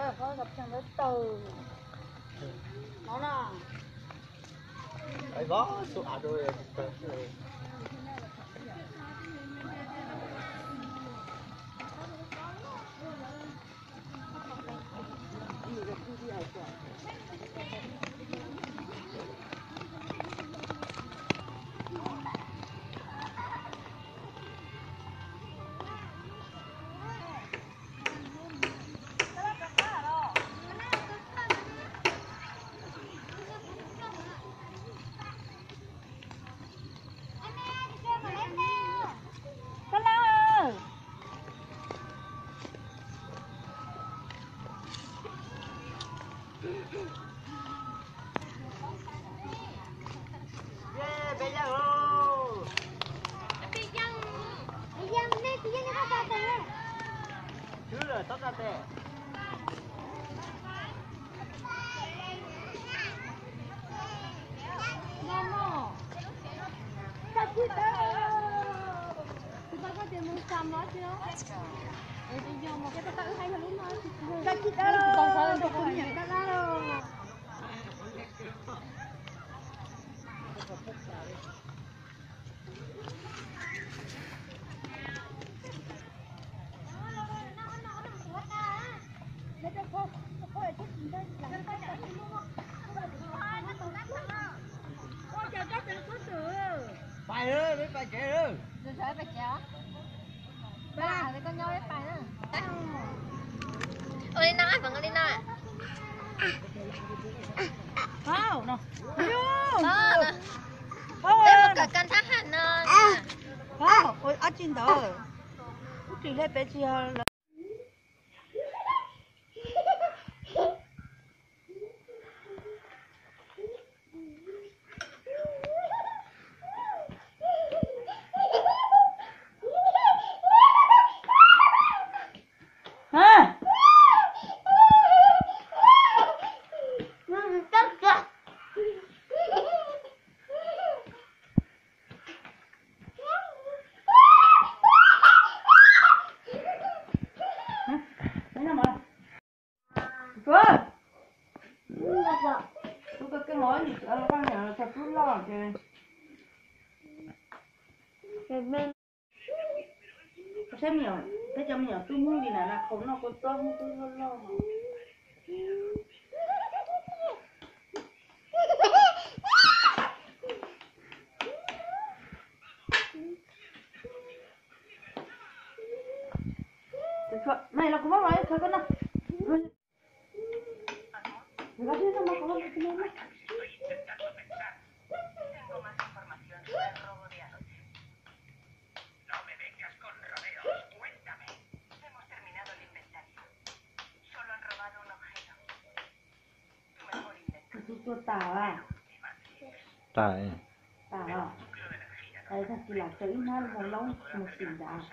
Pais, pais tsev. Ua li no, ua li no. Peb mus kawm kas thab ham no. Ab tsi ntawd, ub tsis hle peb tsis yog lawv. Tus koj keej os, nim txawm koj niam los txog tub loj ces. Saib me nyuam, peb cov me nyuam tub Hmoob li na, na qhau noj kua txob Hmoob tub loj loj. Maj los kuv muab los khaws koj noj. Tus tuag tas, tas, tas os. Tag kis lam tsaws ib hnab mus laub mus sim ntawd.